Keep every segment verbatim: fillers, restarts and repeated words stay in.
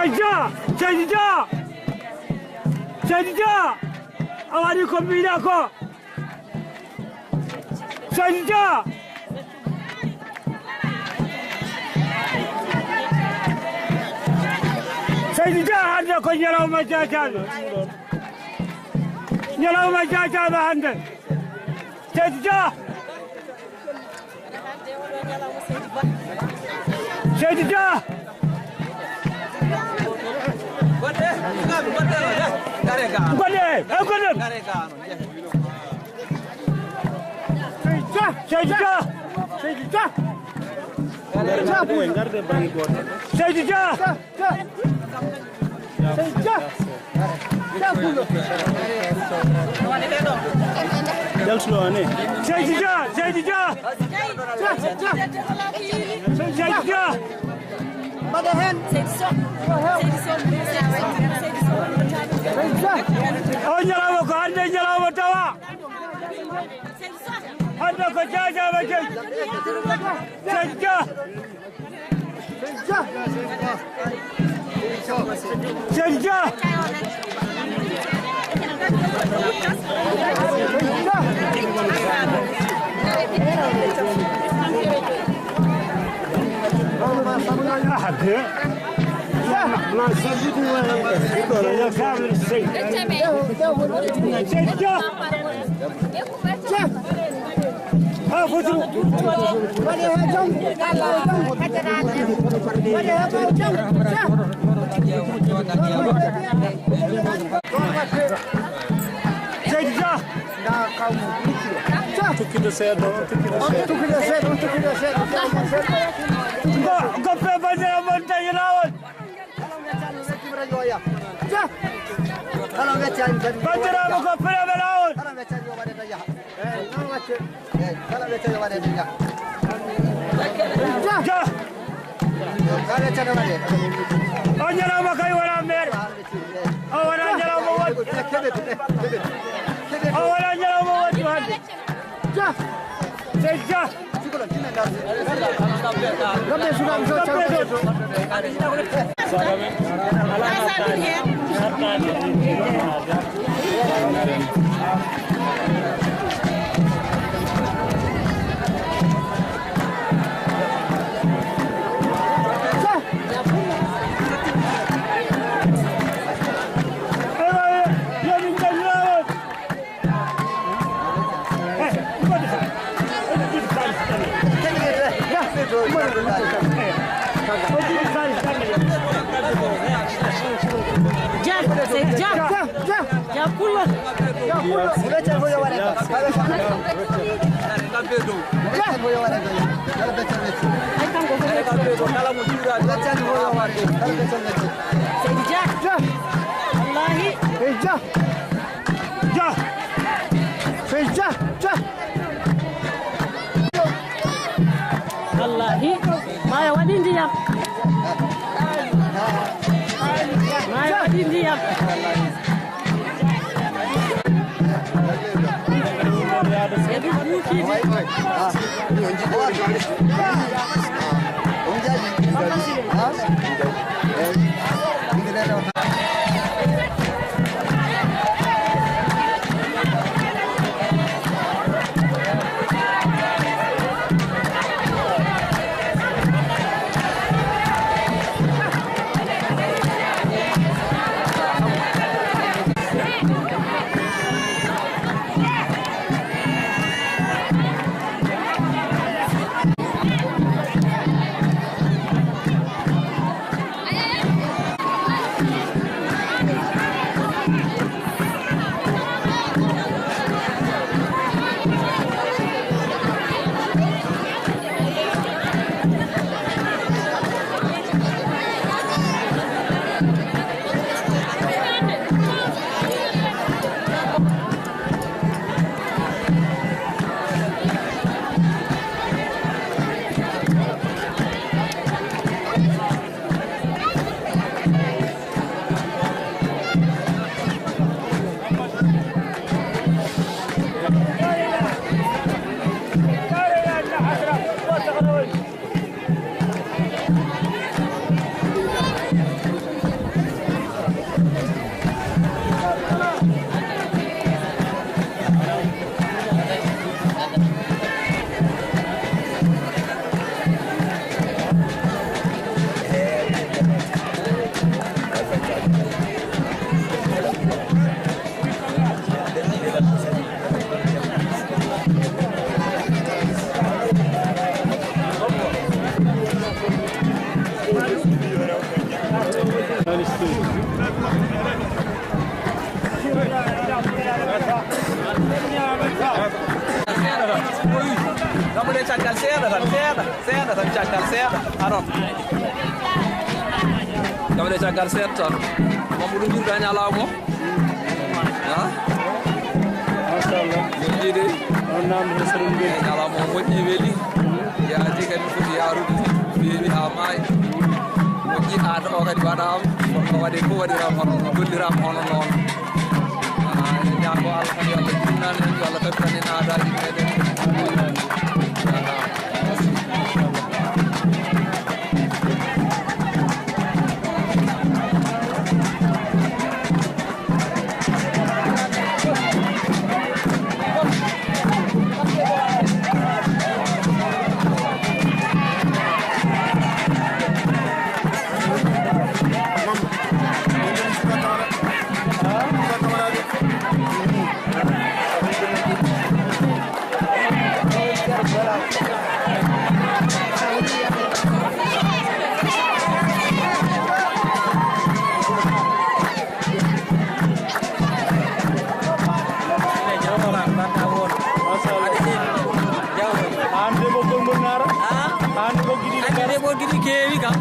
Dia, Seydi Dia, Seydi Dia, a waɗi ko mbiɗa ko. Seydi Dia, Seydi Dia, hannde ko ñalawma jaajaaɓe, ñalawma jaajaaɓe hannde. Seydi Dia. Seydi Dia. Goɗɗe, goɗɗe, goɗɗe. Goɗɗe, eh, goɗɗe. Seydi Dia. Seydi Dia. Seydi Dia. Seydi Dia. Yaltuno ne. Seydi Dia, Seydi Dia. Seydi Dia. Mbaɗa heen. O ñalawma ko hannde ñalawma tawa. Hannde ko jaajama jeyi. Seydi Dia. Seydi Dia. Ah, bien. Seydi Dia. Ha foti. Waɗe ha jam. Waɗe ha jam. Seydi Dia. Nda kaw mo. Tukkido seeɗa, tukkido seeɗa. Tukkido seeɗa, tukkido seeɗa. Go, goppe bandira mon tawi laawol. Kala weccani radio o yaha. Kala weccani radio o waɗe. Bandiraɓe ko piraɓe lawol. Kala weccani yo waɗe radio yaha. Eyi, noon watte. Eyi, kala weccani yo waɗe radio yaha. Dia. Kala weccani yo waɗe. O ñalawma kay wona maire. O wona ñalawma won. Keɓe, keɓe, keɓe. O wona ñalawma won hannde. Dia. Seydi Dia. Dia, Seydi Dia. Dia Pullo. Ay, kanko ko Seydi Dia. Wallahi. Dia. Seydi Dia. Dia. Wallahi. Maayo waɗi ndiyam. Maayo waɗi ndiyam. Gambo de caggal seeɗa tan, seeɗa, seeɗa tan caggal seeɗa. Aron. Gambo de caggal seeɗa tan. Mamadou Ndour daña laaw mo. Ha? Machallah. Moƴƴi de. On namdi ko seren mbiyen. Eyi, ñalawma o moƴƴi, weli. Yaadi kadi foti yaarude. Feewi haa maayi. Moƴƴi, aada o kadi waɗaama. Kono waɗi fof waɗiraama hono, golliraama hono noon. Ah, en ñaago Allah tan yo Allah junnane en, yo Allah tabitan en aadaaji meɗen. Aan de ɓoggol ngol naara? Aan de ɓoggi ɗiɗi? Aan de ɓoggi ɗiɗi keewi kam.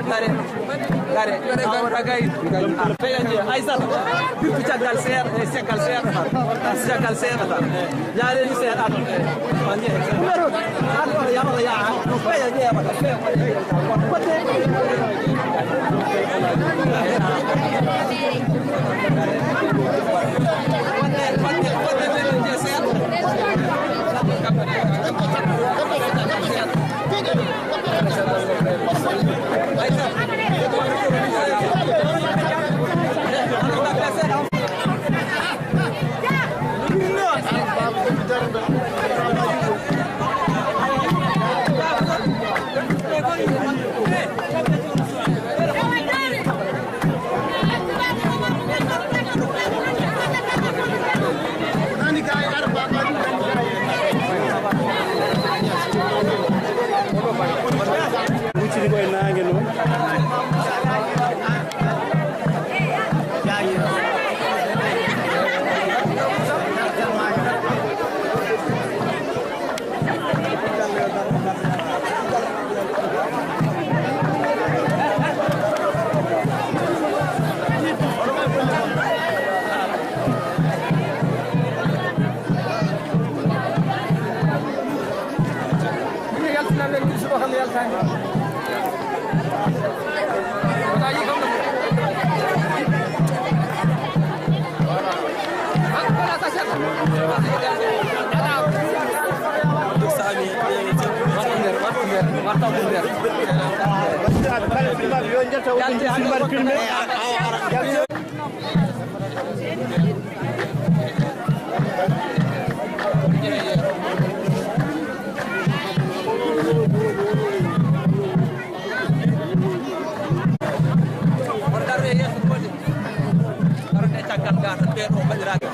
Gare, gare, gare, gare, gare. Aysata, firtu caggal seeɗa, e caggal seeɗa tan. Caggal seeɗa tan. Yaare ni seeɗa tan. Numéro, an ɗo yaawata yaa. Ɓeya ƴeewata. Hucciti ko e naange noon. Min yaltinande min suba kam yaltani. Wona yi kam. Sami, wattu nder, wattu nder, wattu nder. Yo jetta o ɗum filmar filme. Hono darde yeeso golle. Darde caggal gaa tan ɓee ɗo mbaɗiraaka.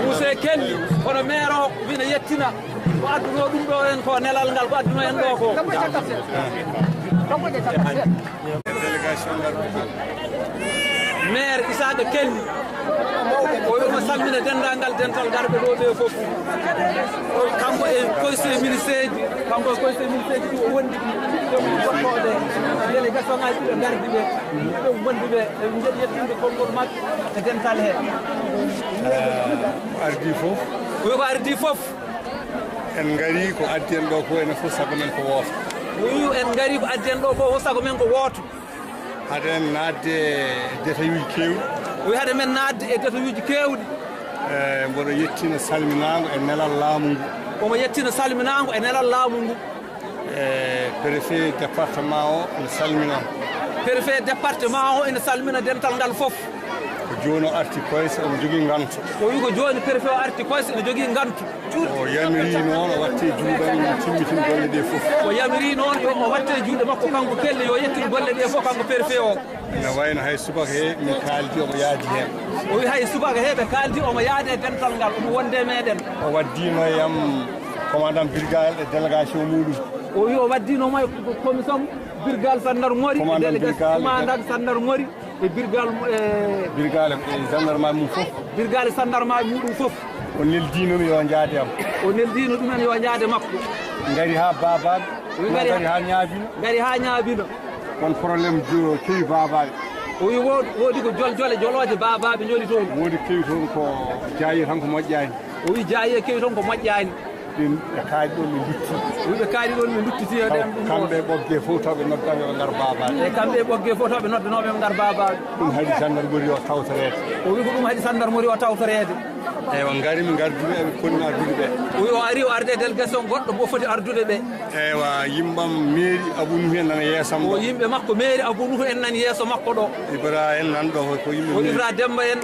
Muse kelli, kono meero wina yettina ko adduno ɗum ɗo en, ko nelal ngal ko adduno en ɗo ko. Délégation ngal. Maire Isaka Kelly, o wi'o salmina denndaangal dental garɓe ɗo ɓe fof. Kanko e conseil ministre ji, kanko e conseil ministre ji ɗi o wondi ɗi, ɗum woɗɗoɓe délégation ngaji ɗiɗo gardi ɓe, ɗum wondi ɓe, e njeɗi yettinde konngol maɓɓe e dental he. Ardi fof. O wi'o ko ardi fof. En ngari ko addi en ɗo ko enen fof sago men ko wooto. O wi'o en ngari ko addi en ɗo ko sago men ko wooto. Haɗen naatde e détail uji keewɗi. O wi'i haɗa men naatde e détail uji keewɗi. E, mboɗo yettina salminaango e nelal laamu ngu. Omo yettina salminaango e nelal laamu ngu. E, préfet département o ene salmina. Préfet département o ene salmina dental ngal fof. Ko jooni o arti Koyse, omo jogii nganto. O wi'i ko jooni préfet o arti Koyse, ene jogii nganto. O yamiri noon o watte juuɗe mum timmitin golle ɗe fof. O yamiri noon yo o watte juuɗe makko kanko Kelly yo yettin golle ɗe fof kanko préfet o. Ene wayno hay subaka he min kaaldi omo yaadi heen. O wi hay subaka he ɓe kaaldi omo yaade e dental ngal omo wonde e meɗen. O waddino yam commandant brigade e délégation muɗum. O wi o waddino mo e commission brigade gendarmerie e délégation commandant gendarmerie. E birgal mu-, e birgal e gendarme mum fof. Birgal e gendarme muɗum fof. O neldino mi yo njaade am. O neldino ɗumen yo njaade makko. Ngari ha Babaɓe. Ngari ha Ñaabina. Ngari ha Ñaabina. Kono problème jo kewi Babaɓe. O wi wood-, woodi ko jol-, jole, jolooje baabaaɓe njoli toon. Woodi kewi toon ko jaayi tan ko moƴƴaani. O wi jaayi e kewi toon ko moƴƴaani. Ɗin ɓe kaaɗi ɗoon ɓe ndutti. O wi ɓe kaaɗi ɗoon ɓe nduttiti e ɗeen ɗum ɗoon. Kamɓe e Ɓoggee fof taw ɓe noddanooɓe ɓe ngar baabaaɓe. E kamɓe e Ɓoggee fof taw ɓe noddanooɓe ɓe ngar baabaaɓe. Ɗum haɗi gendarmerie o tawtoreede. O wi ko ɗum haɗi gendarmerie o tawtoreede. Eywa, ngari mi ngardude eɓe ponni ardude ɓe. O wi o ari o arde délégation goɗɗo mo foti ardude ɓe. Eywa, yimɓam meeri Abou Nuhu en nana yeesam ɗo. O yimɓe makko meeri Abou Nuhu en nani yeeso makko ɗo. Ibra en nan ɗo ko yimɓe O meeri. Ibra Demba en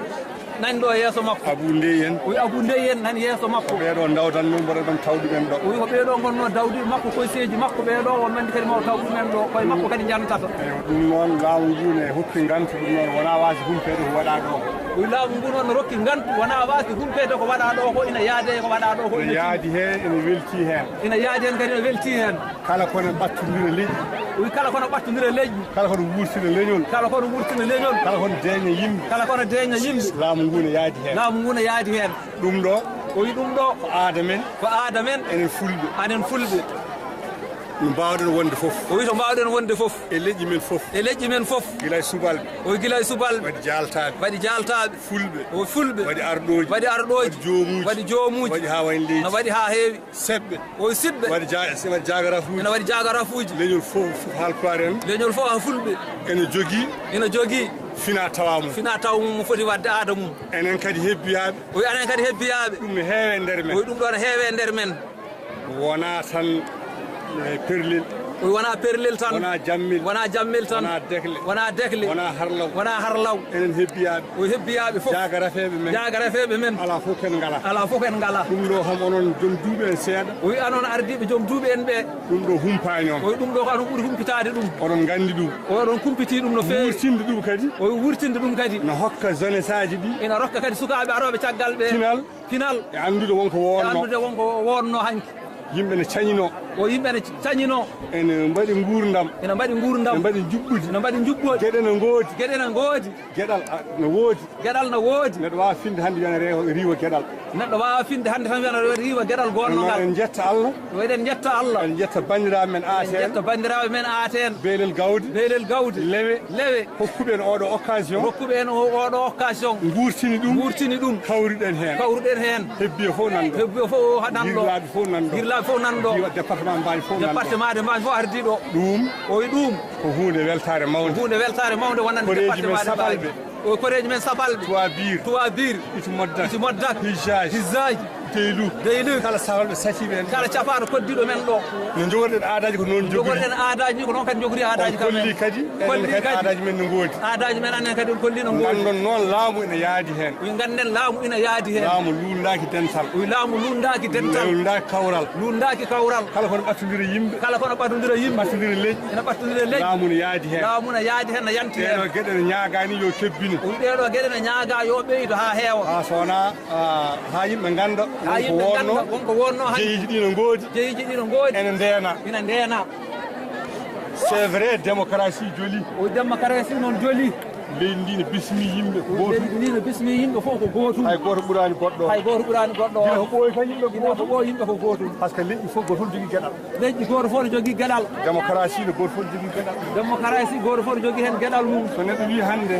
nani ɗo yeeso makko. Abou Ndeye en. O wi Abou Ndeye en nani yeeso makko. Ko ɓeeɗo ndawtan ɗum mboɗo ɗon tawɗumen ɗo. O wi ko ɓeeɗo ngonnoo dawdi makko, koyseeji makko ɓeeɗo, on nanndi kadi mo tawɗumen ɗo, koye makko kadi njantata. Eywa, ɗum noon laamu ngu ne hokki ngantu, ɗum noon wonaa waasde humpeede ko waɗaa ɗo. O wi laamu ngu noon rokki ngantu, wonaa waasde humpeede ko waɗaa ɗo ko ina yaade e ko waɗaa ɗo ko Ene ina yaadi heen, ene welti heen. Ina yaadi heen kadi ina welti heen. Kala kono ɓattondira leƴƴi. O wi kala kono ɓattondira leƴƴi. Kala kono wurtina leñol. Kala kono wurtina leñol. Kala kono deeña yimɓe. Kala kono deeña yimɓe. Laamu ngu ne yaadi heen. Laamu ngu ne yaadi heen. Ɗum ɗo. O wi ɗum ɗo. Ko aada men. Ko aada men. Enen fulɓe. Anen fulɓe. No mbaawɗen wonde fof. O wi to mbaawɗen wonde fof. E leƴƴi men fof. E leƴƴi men fof. Gila e subalɓe. O wi gila e subalɓe. Waɗi jaaltaaɓe. Waɗi jaaltaaɓe. Fulɓe. O wi fulɓe. Waɗi arɗooji. Waɗi arɗooji. Waɗi joomuuji. Waɗi joomuuji. Waɗi haa wayni leydi. No waɗi haa heewi. Seɓɓe. O wi siɓɓe. Waɗi ja-, waɗi jaagarafuuji. Ene waɗi jaagarafuuji. Leñol fof, fof Haalpulaar en. Leñol fof haa fulɓe. Ene jogii. Ene jogii. Fina tawa mum. Fina tawa mum mo foti waɗde aada mum. Enen kadi hebbiyaaɓe. O wi anen kadi hebbiyaaɓe. Ɗum ne heewe nder men. O wi ɗum ɗo ne heewe nder men. Wonaa tan, eh, perlel. O wi wonaa perlel tan. Wonaa jammel. Wonaa jammel tan. Wonaa dekle. Wonaa dekle. Wonaa harlaw. Wonaa harlaw. Enen hebbiyaaɓe. O wi hebbiyaaɓe fof. Jaagarafeeɓe men. Jaagarafeeɓe men. Alaa fof ken ngalaa. Alaa fof ken ngalaa. Ɗum ɗo kam onon joom duuɓi en seeɗa. O wi anon ardiiɓe joom duuɓi en ɓe. Ɗum ɗo humpaani on. O wi ɗum ɗo ko anon ɓuri humpitaade ɗum. Oɗon nganndi ɗum. Oɗon kumpitii ɗum no feewi. Wurtinde ɗum kadi. O wi wurtinde ɗum kadi. No hokka jeunesse aji ɗi. Ina rokka kadi sukaaɓe arooɓe caggal ɓe. Pinal. Pinal. E anndude wonko E wonno. Anndude wonko wonno hanki. Yimɓe ne cañinoo. O yimɓe ne cañinoo. Ene mbaɗi nguurndam. Ene mbaɗi nguurndam. Ene mbaɗi njuɓɓudi. Ene mbaɗi njuɓɓudi. Geɗe ne ngoodi. Geɗe ne ngoodi. Geɗal, a, ne woodi. Geɗal ne woodi. Neɗɗo waawa finde hannde wiyana rewa, riiwa geɗal. Neɗɗo waawa finde hannde tan wiyana riiwa geɗal Ɗum noon goonnogal. En njetta Allah. Ko eɗen njetta Allah. En njetta banndiraaɓe men En aaten. Njetta banndiraaɓe men aaten. Beelel gawde. Beelel gawde. Lewe. Lewe. Hokkuɓe en oɗo occasion. Hokkuɓe en o-, oɗo occasion. Nguurtini ɗum. Nguurtini ɗum. Kawriɗen heen. Kawruɗen heen. Hebbi fof nan ɗo. Hebbi fof nan ɗo. Yirlaaɓe fof nan ɗo. Yirlaaɓe fof nan ɗo. Diwa-, département Mbaye fof nan ɗo. Département de Mbaye fof ardii ɗo. Ɗum. O wi ɗum. Ko huunde weltaare mawnde. Ko huunde weltaare mawnde wonande Koreeji men département de Mbaye. Sapalɓe. O koreeji men sapalɓe. Tuwabir. Tuwabir. Iti moddak. Iti moddak. Hijjaaji. Hijjaaji. Deylu. Deylu. Kala sapalɓe satiiɓe en. Kala capaaɗo koddiiɗo men ɗo. No njogorɗen aadaaji ko noon njogori. Njogorɗen aadaaji ni ko noon kadi njogori aadaaji On kolli kadi, enen Kolli kadi kadi. Aadaaji men no ngoodi. Aadaaji men anen kadi on kolli no ngoodi. Nganndon noon laamu ina yaadi heen. Wi ngannden laamu ina yaadi heen. Laamu luulndaaki dental. Wi laamu luulndaaki dental. Luulndaaki kawral. Luulndaaki kawral. Kala kono ɓattondira yimɓe. Kala kono ɓattondira yimɓe. Ɓattondira leƴƴi. Ina ɓattondira leƴƴi. Laamu no yaadi heen. Laamu no yaadi heen, no yanti heen. Ɗeeɗo geɗe no ñaagaani yo kebbine. Wi ɗeeɗo geɗe no ñaagaa yo ɓeydo haa heewa. Haa so wonaa, ah, haa yimɓe ngannda Haa wonko yimɓe wonno, ngannda wonko wonno hannde. Jeyiiji ɗi no ngoodi. Jeyiiji ɗi no ngoodi. Ene ndeena. Ina ndeena. C'est vrai, démocratie joli. O démocratie noon joli. Leydi ndi ne bismi yimɓe ko gootum. Leydi ndi ne bismi yimɓe fof ko gootum. Hay gooto ɓuraani goɗɗo. Hay gooto ɓuraani goɗɗo. Gila ko ɓooyi tan yimɓe ko Gila ko gootum. Ɓooyi yimɓe ko gootum. Par ce que leƴƴi fof gootum jogii geɗal. Leƴƴi gooto fof ne jogii geɗal. Démocratie ne gooto fof ne jogii geɗal. Démocratie gooto fof ne jogii heen geɗal mum. So neɗɗo wii hannde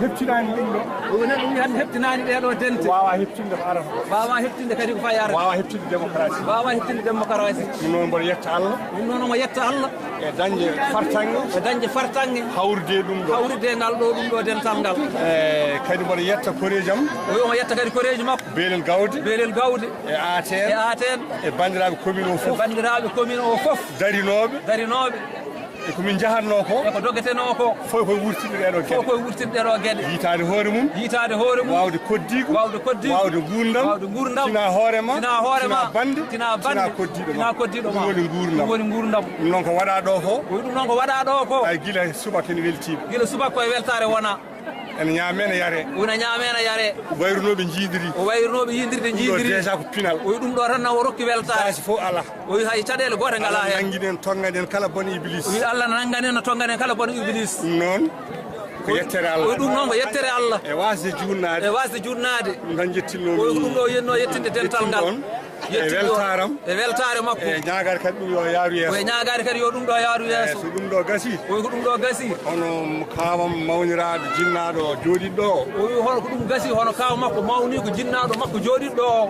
heɓtinaani ɗum ɗo. O neɗɗo wii hannde heɓtinaani ɗee ɗo dente. Waawaa heɓtinde ko arata ko. Waawaa heɓtinde kadi ko fayi arata. Waawaa heɓtinde démocratie. Waawaa heɓtinde démocratie. Ɗum noon mboɗo yetta Allah. Ɗum noon omo yetta Allah. E dañde fartaŋŋe. E dañde fartaŋŋe. Hawrude ɗum ɗo. Hawrude ngal ɗo, ɗum ɗo dental ngal. E kadi mboɗo yetta koreeji am. O wi omo yetta kadi koreeji makko. Beelel Gawde. Beelel Gawde. E Aten. E Aten. E banndiraaɓe commune o E fof. Banndiraaɓe commune o fof. Darinooɓe. Darinooɓe. E ko min njahatnoo ko. E ko dogetenoo ko. Fof koye wurtinde ɗee ɗoo geɗe. Fof koye wurtinde ɗee ɗoo geɗe. Yiytaade hoore mum. Yiytaade hoore mum. Waawde koddiiko. Waawde koddiiko. Waawde nguurndam. Tinaa hoore ma. Tinaa hoore ma. Tinaa bannde. Tinaa bannde. Tinaa koddiiɗo ma. Tinaa koddiiɗo ma. Ɗum woni nguurndam. Ɗum woni nguurndam. Ɗum noon ko waɗaa ɗoo ko. Ko ɗum noon ko waɗaa ɗoo ko. Ay, gila e subaka ene weltiiɓe. Gila subaka koye weltaare wonaa. Ene ñaamee, ene yaree. Ina ñaamee, ene yaree. Wayrunooɓe njiidiri. O wayrunooɓe yindirde Ɗum ɗo njiidiri. Déjà ko pinal. O wi ɗum ɗo tan na o rokki weltaare. Baasi fof alaa. O wi hay caɗeele goote ngalaa Alaa heen. Nanngi en, tonngan en kala bono Iblis. O wi Allah nanngan en, no tonngan en kala bono Iblis. Ɗum noon. Ko yettere Allah. Ko ɗum noon ko yettere Allah. E waasde juutnaade. E waasde juutnaade. Ɗum tan jettinoo. Ko ɗum ɗo yennoo yettinde dental ngal. Yettin ɗon. E weltaaram. E weltaare makko. E ñaagaade kadi ɗum yo yaaru yeeso. Ko e ñaagaade kadi yo ɗum ɗo yaaru yeeso. So ɗum ɗo gasi. O wi ko ɗum ɗo gasi. Hono kaawam mawniraaɗo jinnaaɗo jooɗiiɗo ɗo. O wi hono ko ɗum gasi, hono kaaw makko mawniiko jinnaaɗo makko jooɗiiɗo ɗo.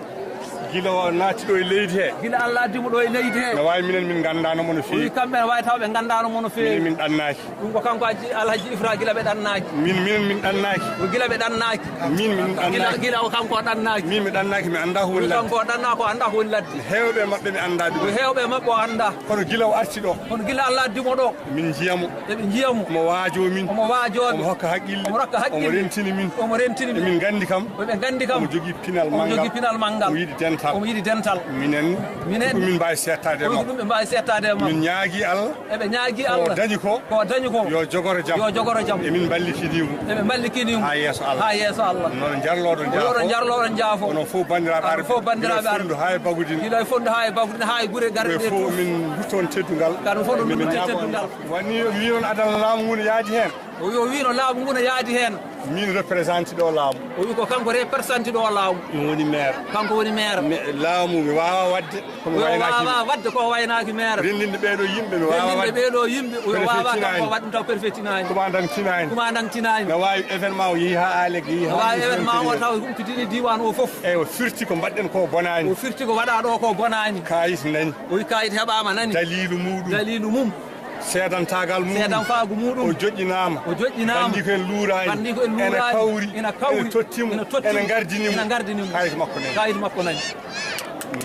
Gila o naati ɗo e leydi he. Gila Allah addi mo ɗo e leydi he. No waawi minen min nganndaano mo no feewi. O wi kamɓe ne waawi taw ɓe nganndaano mo no feewi. Minen min ɗannaaki. Ɗum ko kanko Alhaji Ifra gila ɓe ɗannaaki. Min, minen min ɗannaaki. Ko gila ɓe ɗannaaki. Min, min ɗannaaki. Gila, gila o kanko o ɗannaaki. Min mi ɗannaaki, mi anndaa ko woni ladde. Kanko o ɗannaa ko anndaa ko woni ladde. Heewɓe maɓɓe mi anndaa ɗum. Ko heewɓe maɓɓe o anndaa. Kono gila o arti ɗo. Kono gila Allah addi mo ɗo. Min njiya mo. Eɓe njiya mo. Omo waajoo min. Omo waajoo min. Omo hokka haqqille. Omo rokka haqqille. Omo rentini min. Omo rentini min. Emin nganndi kam. Eɓe nganndi kam. Omo jogii pinal manngal. Omo jogii pinal manngal. Omo yiɗi dental. Omo yiɗi dental. Minen. Minen. Ko ɗum min mbaawi seettaade e makko. Ko ɗum min mbaawi seettaade e makko. Min ñaagii Allah. Eɓe ñaagii Allah. Ko o dañi ko. Ko o dañi ko. Yo jogoro jam. Yo jogoro jam. Emin mballitini mo. Eɓe mballitini mo. Haa yeeso Allah. Haa yeeso Allah. Noon njarlooɗon njaafo. Oɗon njarlooɗon njaafo. Onon fof banndiraaɓe arɓe. Onon fof banndiraaɓe arɓe. Gila e Fondo haa e Bagudin. Gila e Fondo haa e Bagudin, haa e gure garɗe ɗe fof. Min ndutton teddungal. Kamɓe fof no ndutton teddungal. Woni o wi noon adana laamu ngu no yaadi heen. O wi, o wi no laamu ngu no yaadi heen. Min représenté ɗo laamu. O wi ko kanko représenté ɗo laamu. Mi woni maire. Kanko woni maire. Mi, laamu mi waawaa waɗde ko mi waynaaki. O waawaa waɗde ko waynaaki maire. Renndinde ɓee ɗoo yimɓe mi waawaa waɗde. Renndinde ɓee ɗoo yimɓe o waawaa kanko waɗde ɗum taw perfectinaani. Commandant tinaani. Commandant tinaani. No waawi événement o yehi haa Aale, yehi haa. No waawi événement o taw humpitini diiwaan o fof. Eyi, o firti ko mbaɗɗen ko bonaani. O firti ko waɗaa ɗo ko bonaani. Kaayit nani. O wi kaayit heɓaama nani. Daliilu muuɗum. Daliilu mum. Seedantaagal mum. Seedanfaagu muɗum. O joƴƴinaama. O joƴƴinaama. Banndi ko en luuraani. Banndi ko en luuraani. Ena kawri. Ena kawri. Ena totti mo. Ena totti mo. Ena ngardini mo. Ena ngardini mo. Kaayit makko nani. Kaayit makko nani.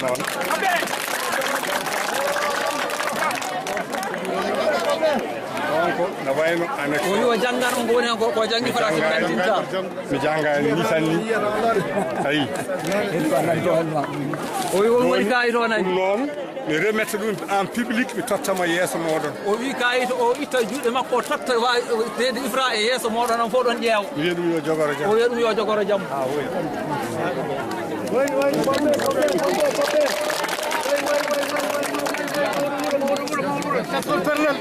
Noon. Donc, no wayno annexe. O wi o janngan on ko woni hen ko, ko janngi fara so nantinta. Mi jannga ni tan ni. Ayi. O wi on woni kaayit o nani. Ɗum noon. Mi remetta ɗum en public, mi totta mo yeeso mooɗon. O wi kaayit o itta juuɗe makko, o totta wa-, Seydi Ifra e yeeso mooɗon, on fof ɗon ƴeewa. Mi wiya ɗum yo jogoro jam. O wiya ɗum yo jogoro jam. Ah, oui. Taskol perlel.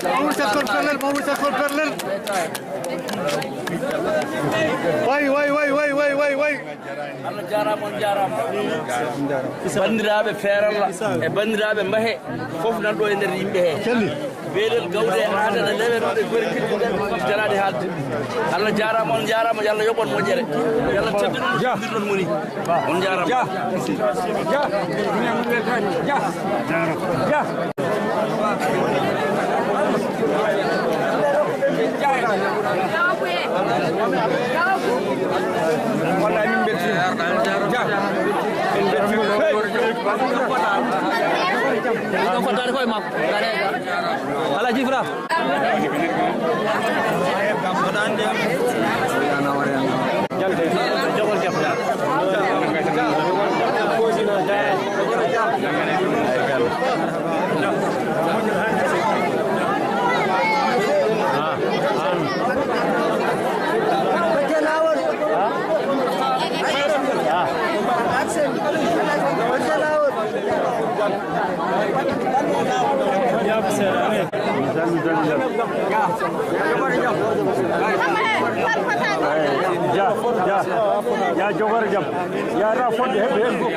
Mawɗo taskol perlel, mawɗo taskol perlel. Way, way, way. Allah jaaraama, on jaaraama. Banndiraaɓe Feeralla e banndiraaɓe Mbahe fof nan ɗo e nder yimɓe he. Beelel gawde e aadana lewe ɗo e gori kidde ɗe fof jaraade haalde. Allah jaaraama, on jaaraama, yo Allah yoɓ on moƴƴere. Yo Allah teddin on no teddinirɗon mo ni. On jaaraama. Ja. Ja. Ja. Wallahi min beltima. Ja. En beltima. Hey. Ɗum fotaani koye makko. Alhaji Ibra. Ja, ja, ja, jogoro jam. Ya ra fodde heɓe hen fof.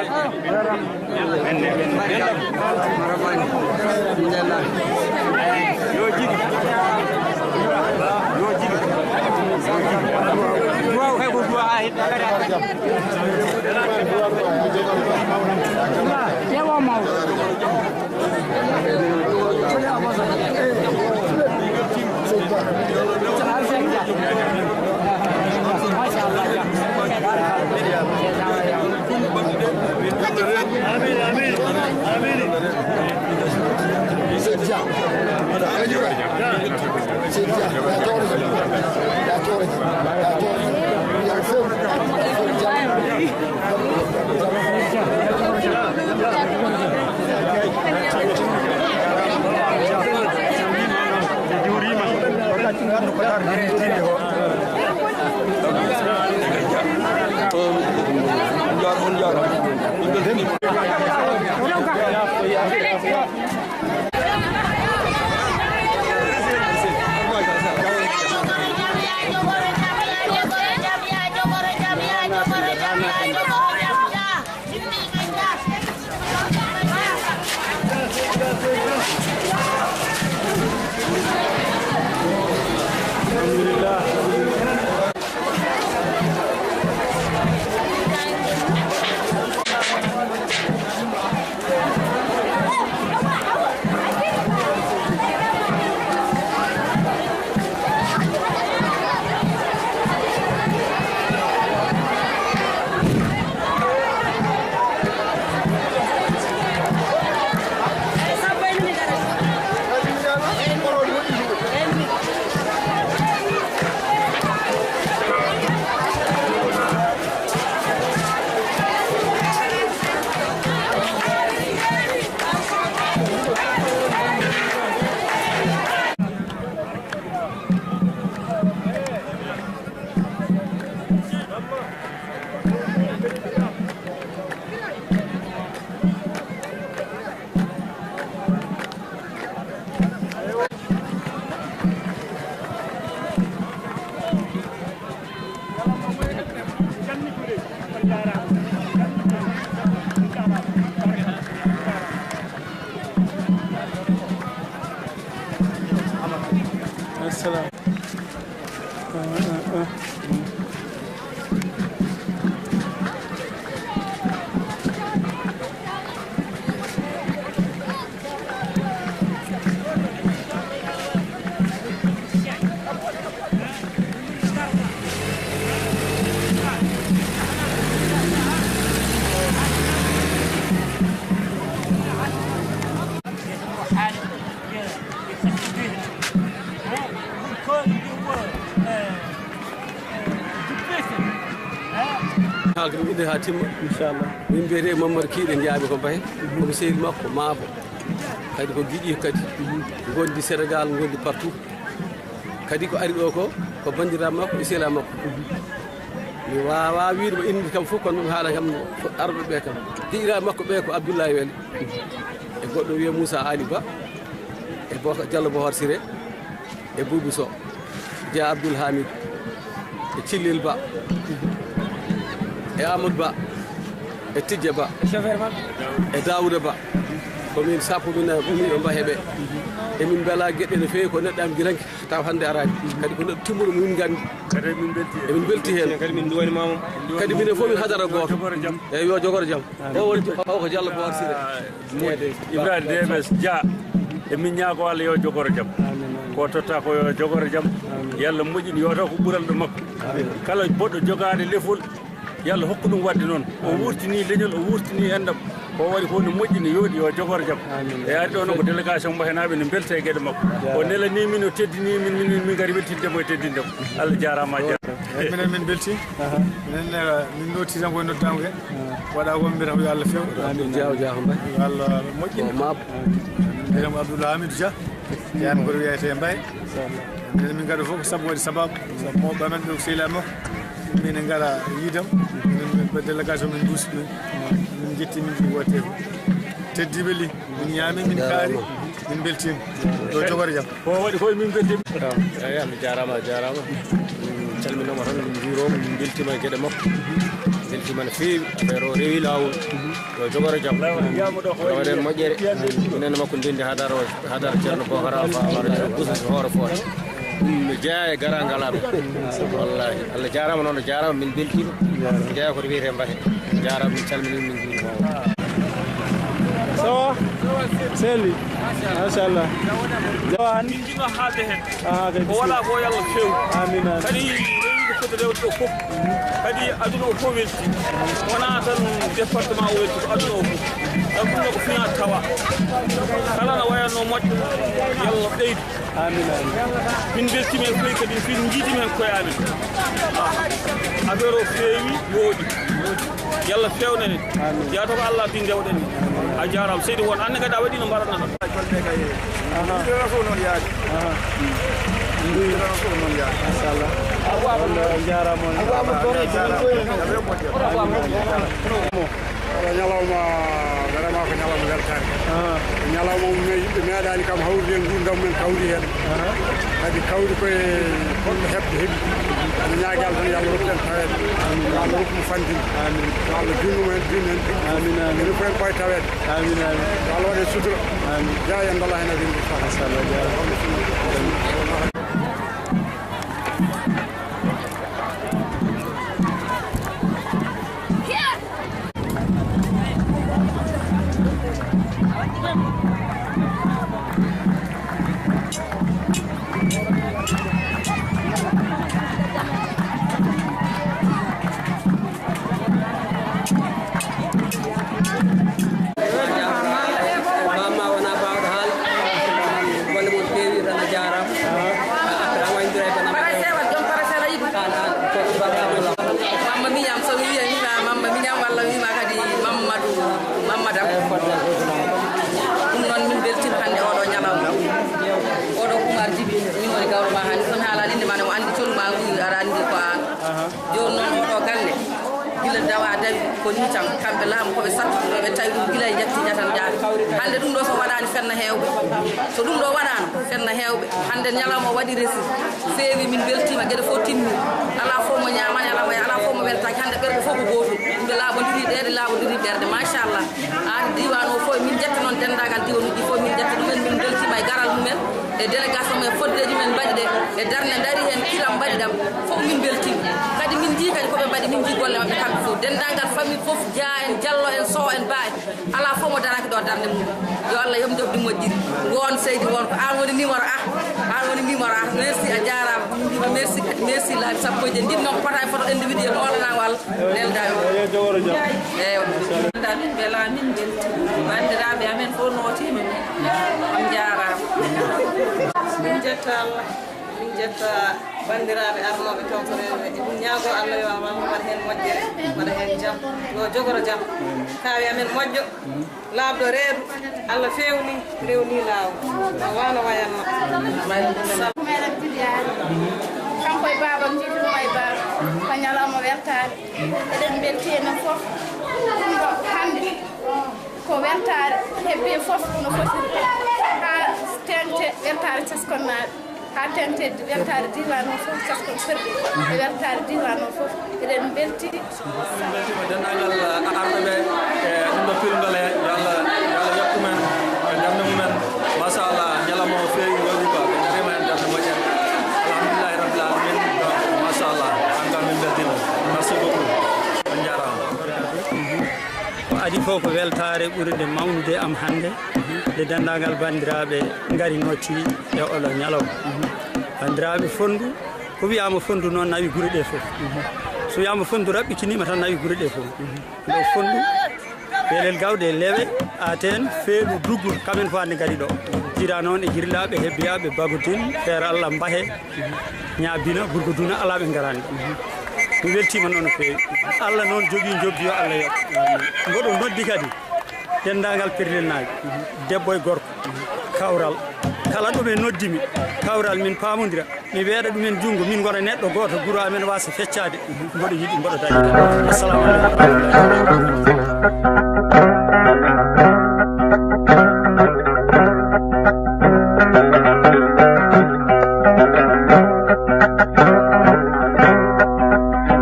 Yo jigi. Yo jigi. Duwaaw kay ko duwaa haa heɓi. Yewa mawɗo. Ha timma. Inchallah. Min mbiyetee Mamadou Kiiɗe Jaaɓe ko Mbaye. Komi sehil makko Maabo. Kadi ko giɗi kadi. Ngondi Sénégal, ngondi partout. Kadi ko ari ɗo ko, ko banndiraaɓe makko e sehilaaɓe makko. Mi waawaa wiyde mo innde kam fof, kono ɗum haala kam arɓe ɓe kam. Giɗiraaɓe makko ɓe ko Abdoulaye Wele. E goɗɗo wiyee Moussa Ali Ba. E Boka Diallo Bohor Siré. E Boubou Sow. Dia Abdoul Hamid. E Cillel Ba. E Amadou Ba. E Tijja Ba. E Daouda Ba. Ko min sappo min ummiiɓe Mbaye ɓe. Emin mbela geɗe no feewi ko neɗɗo am giranke. Taw hannde araani. Kadi ko neɗɗo timmuɗo mo min nganndi. Kadi min mbelti heen. Emin mbelti heen. Kadi min nduwani mama. Kadi minen fof min hadara gooto. Eeyi, yo jogoro jam. O woni, o ko Diallo Bohor Siré. Moƴƴi. Ibrahima D M S Dia, emin ñaago Allah yo jogoro jam. Amin, amin. Ko totta ko yo jogoro jam. Amin. Yo Allah moƴƴin, yo taw ko ɓural ɗo makko. Amin. Kala boɗɗo jogaade lefol, yo Allah hokku ɗum waɗde noon. O wurtini leñol, o wurtini enɗam. Ko waɗi ko no moƴƴi, no yooɗi, yo jogoro jam. Amin. E ari ɗo noon ko délégation Mbahenaaɓe ne mbelta e geɗe makko. Jaaraama. O nelanii min, o teddinii min, min, min ngari weltinde mo e teddinde mo. Allah jaaraama, a jaaraama. Minen min mbelti. Aha. Minen, eh, min nooti tan koye noddaango he. Ah. Waɗa ko mbiyata ko yo Allah few. Amin. Jaaw, jaaw, Mbaye. Yo Allah moƴƴin. O maabo. Amin. Mbiyetee ko Abdoulaye Hamidou Dia. Jaan ko wiyetee Mbaye. Inchallah. Minen min ngara fof ko sabu waɗi sababu. Sabu mawɓe amen ɓe ko sehilaaɓe makko. Min ngara yiidam. Minen min ko délégation min mbuusi ɗum. Min njetti min mbi wote ko. Teddiiɓe li. Min ñaami, min kaari, min mbeltiima. Yo jogoro jam. Ko waɗi koye min mbeltiima. Eeyi, Allah jaaraama, a jaaraama. Min calminaama tan, min njuuraama, min mbeltiima e geɗe makko. Mbeltiima no feewi, affaire o rewi laawol. Yo jogoro jam. Waɗen moƴƴere. Minen e makko ndenndi hadara o, hadara Ceerno Bokar Alfa, Amara Ceerno Bousso Hoore Footo. Ɗum no jeyaa e garal ngal amen. Wallaahi. Allah jaaraama noon, o jaaraama, min mbeltiima. Jeyaa ko to wiyetee Mbahe. Jaaraama, min calminii, min njuuriima. Ça va? Selli? Machallah. Jawan? Min njiɗno haalde heen. Ah, kay, ko waɗa ko yo Allah feew. Amin, amin. Kadi rewde foti rewde ɗo fof. Kadi aduna o fof welti. Wonaa tan département o welti, ko aduna o fof. Ɗum ɗum ko fiya tawa. Kala na wayatno moƴƴo, yo Allah ɓeydu. Amin, amin. Min mbeltiima heen fof kadi, min njiidiima heen koye amen. Affaire o feewi, yooɗi. Yo Allah feewnan en. Amin. Yaata ko Allah addi ndewɗen. A jaaraama. Seydi Won, aan ne kadi a waɗi no mbaɗatno ɗo. Aha. Aha. Machallah. On, on jaaraama, on jaaraama. Amin. Oɗo ñalawma, vraiment ko ñalawma weltaare. Ah. Ko ñalawma mo me-, yimɓe meeɗaani kam hawrude e nguurndam men, kawri heen. Ah. Kadi kawri koye holno heɓde heɓi. Ene ñaagi Allah tan, yo Allah rokku en taweede. Amin. Yo Allah rokku mo fanndinde. Amin. Yo Allah binnu mo heen, binnu heen. Amin, amin. Enen fof en ɓooy taweede. Amin, amin. Yo Allah waɗ en sutura. Amin. Jaa en mbala heen a binndi. Machallah, jaa. Mama wona baawɗo haalde. Golle mon peewi, tan a jaaraama. A artiraama wayndira e bana. Parasewal, joom parasewal yiɗi. Aan, aan, ko baba Mama. Mama Miñam, so mi wiya, wiima Mama Miñam walla wiima kadi Mamadou, Mamadou. Ɗum noon min mbeltiima hannde oɗo ñalawma. Oɗo Oumar Djiby, min woni gawlo ma hannde. Son haalaali inde ma ne, mo anndi colu ma ngu, aɗa anndi ko aan. Jooni noon oɗo galle, gila dawa dawi, ko ni tan, kamɓe laamu ko ɓe sattu, ɓe tawi ɗum gila e jatti jatan jaati. Hannde ɗum ɗo so waɗaani fenna heewɓe. So ɗum ɗo waɗaano, fenna heewɓe. Hannde ñalawma o waɗi resi, feewi, min mbeltiima, geɗe fof timmi. Alaa fof mo ñaamaani, alaa mo, alaa fof mo weltaaki. Hannde ɓerɗe fof ko gootum. Yimɓe laaɓondiri, ɗeeɗe laaɓondiri ɓerɗe. Machallah. Aan diiwaan o fof, min njetta noon denndaangal diiwanuuji ɗi fof, min njetta ɗumen, min mbeltiima e garal mumen, e délégation men, foddeeji men mbaɗi ɗe, e darnde ndaari heen, kiram mbaɗi ɗam, fof min mbeltiima. Kadi min njii kadi ko ɓe mbaɗi, min njii golle maɓɓe kamɓe fof. Denndaangal famille fof, Dia en, Diallo en, Sow en, Ba en, alaa fof mo daraaki ɗo darnde mum. Yo Allah yoɓ njoɓdi moƴƴiri. Ngoon seydi, won ko aan woni numéro un. Aan woni numéro un. Merci, a jaaraama. Min mbiima merci kadi, merci laabi sappo e jeetati. Njiɗmi noon ko pota e photo individuel, hoolanaango Allah. Nelda o. Eeyo, jogoro jam. Eeyo. Machallah. Min mbelaa, min mbeltii. Banndiraaɓe amen fof nootiima min. On njaaraama. Min njetta Allah. Min Jetta banndiraaɓe arnooɓe tawtoreede, eɗen ñaagoo Allah yo Allah waɗ heen moƴƴere, waɗa heen jam, yo jogoro jam. Kaawi amen moƴƴo, laaɓɗo reedu, Allah feewni, rewni laawol. No waano wayanno. Meɗen Viviane, kanko e baaba, Jiitu Ɗum e baaba, ko ñalawma weltaare. Eɗen mbelti enen fof. Ɗum ɗo hannde ko weltaare, hebbi e fof no foti haa teeŋte weltaare Taskonnaaɓe. Haa teeŋtedde weltaare diiwaan o fof, Taskon Ferɗe e weltaare diiwaan o fof, eɗen mbeltiri. Min mbeltiima denndaangal arɓe ɓe e ɗum ɗo pilngal he, yo Allah, yo Allah yettu men e darnde mumen. Machallah, ñalawma o feewi, wooɗi quoi, ɓe ngariima heen darnde moƴƴere. Alhamdulillahi rabbil alamin. Donc, machallah, en tout cas, min mbeltiima. Merci beaucoup. On njaaraama. Ko adii fof ko weltaare ɓurde mawnude am hannde, nde denndaangal banndiraaɓe ngari noddi e oɗo ñalawma. Banndiraaɓe Fonndu, ko wiyaama Fonndu noon nawi gure ɗe fof. So wiyaama Fonndu raɓɓitiniima tan nawi gure ɗe fof. Ɗo Fonndu, Belel Gawɗe, Lewe, Aten, Feeɗu, Duggu, kamen fof hannde ngari ɗo. Jira noon e Girlaaɓe, Hebbiyaaɓe, Bagudin, Feere Allah, Mbahe, Ñaabina, Burgoduna, alaa ɓe ngaraani ɗo. Mi weltiima noon no feewi. Allah noon jogii njoɓdi, yo Allah yoɓ. Mboɗo noddi kadi denndaangal Perlennaaɓe, debbo e gorko, kawral. Kala ɗo ɓe noddi mi, kawral, min paamondira. Mi weeɗa ɗumen junngo, min ngona neɗɗo gooto, guro amen waasa feccaade. Mboɗo yiɗi, mboɗo dañi. Assalamu aleykum.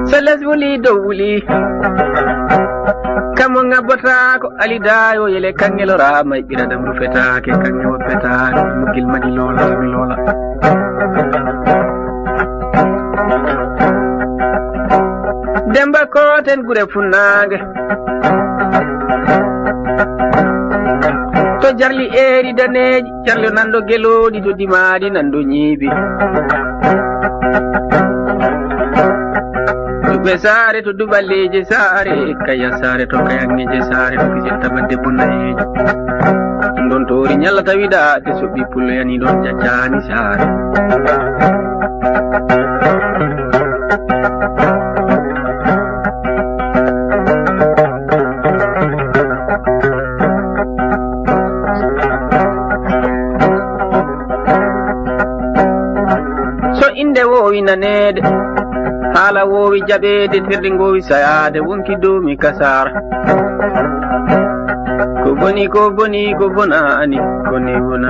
So les wuli dow wuli, kamo ŋabbotaako, alidaayo yele, kaŋŋe loraama e ɓiradam rufetaake, kaŋŋe woppetaake, muggel madi loola, mi loola. Demba Kooten gure funnaange. To jarli eeri daneeji, jarli nanɗo gelooɗi, to dimaadi nanɗo ñiibi. Duɓe saare to duɓalleeje saare, kaya saare to kayanŋeeje saare, to kisirta badde bunayeeje. Ɗum ɗon toori ñalla tawiɗaade, so ɓii pullo yani ɗon jaccaani saare. So innde woowi naneede, haala woowi jaɓeede, terɗe ngoowi sayaade, wonki doomi kasaara. Ko boni, ko boni, ko bonaani, ko ni wona.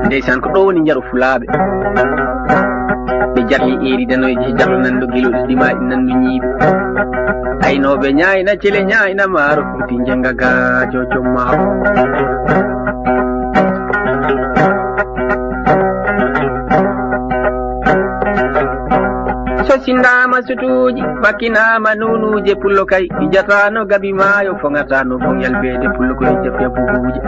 Ndeysaan, ko ɗo woni njaru fulaaɓe. Ɓe jarli eeri danoyji, jarla nanndo gelooɗi, ɗi maaɗi nanndo ñiiɓe. Aynooɓe ñaayna, cele ñaayna, maaro fuuti njenga gaajo jom maaro. So sindaama sutuuji, bakkinaama nuunuuje, pullo kay ijataano gabi maayo, foŋataano foŋ yalbeede, pullo ko ija fiya bubuuje.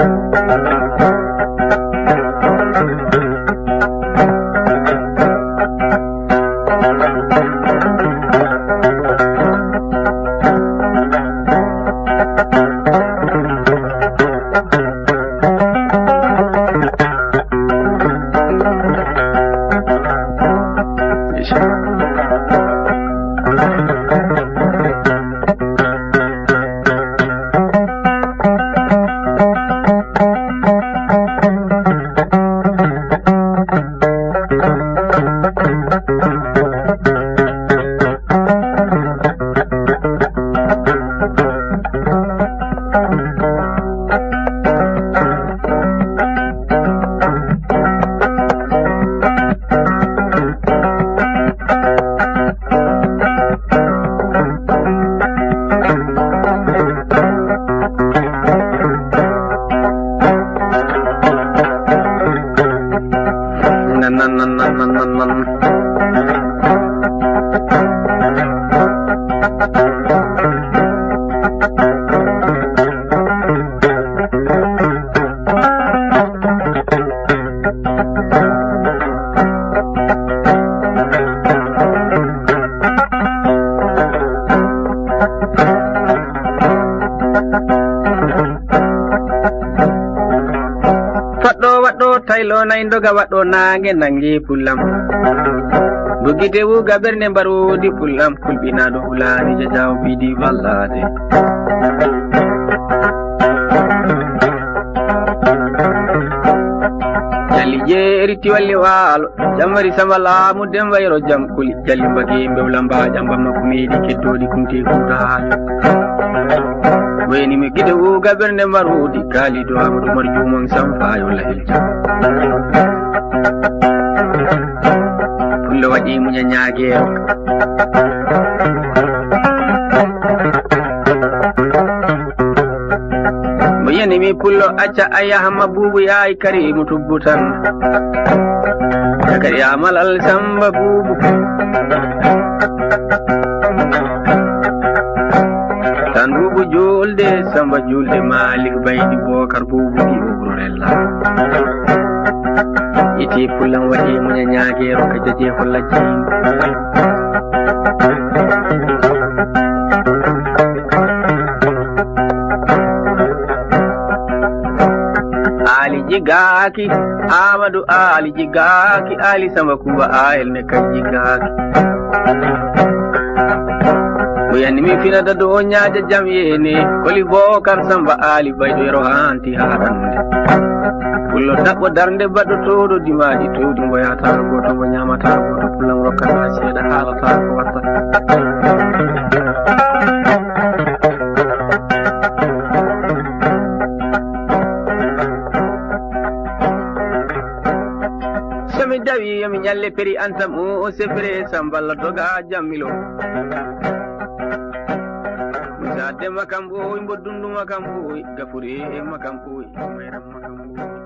Lo nayi ndoga waɗɗo naange nangi pullam. Bugite wuga ɓernde mbaroodi pullam. Kulɓinaaɗo hulaani jajaw biidi ballaade. Jali jeeri tiwalli waalo. Jamari samba laamu demba yero jam kuli. Jali mbagi mbewla mbaaja mbamma kumeedi keddoodi kumte kuuta haali. Weni mi gide wuga ɓernde mbaroodi. Kaali do Amadou Mar Jumon Sam fayo lahil jam. Pullo waɗi muña ñaageero. Mo yani mi pullo acca a yaha ma buubu yaay Karimu tubbu tan. Zakariya Malal Samba buubu. Tan buubu julde Samba julde Malik baydi Bokar buubu di ugrorella. Iti pullan waɗi muña ñaageero ka jaje holla jeyni. Ali jigaaki, Amadou Ali jigaaki, Ali Samba Kumba Ayel ne kan jigaaki. Mo yani mi finata do ñaaja jam yene, koli Bokar Samba Ali baydo yero hanti haɗande. Pullo daɓɓo darnde baɗɗo towɗo dimaɗi towdi mbo yahata goto mbo ñamata goto pullan rokkata seeɗa haalata ko watta. Somi dawi yomi ñalle peri antam o o sefre samballa doga jammilo. Musa dema kam boy mbo dunduma kam boy gafuri e makam boy mayram makam boy.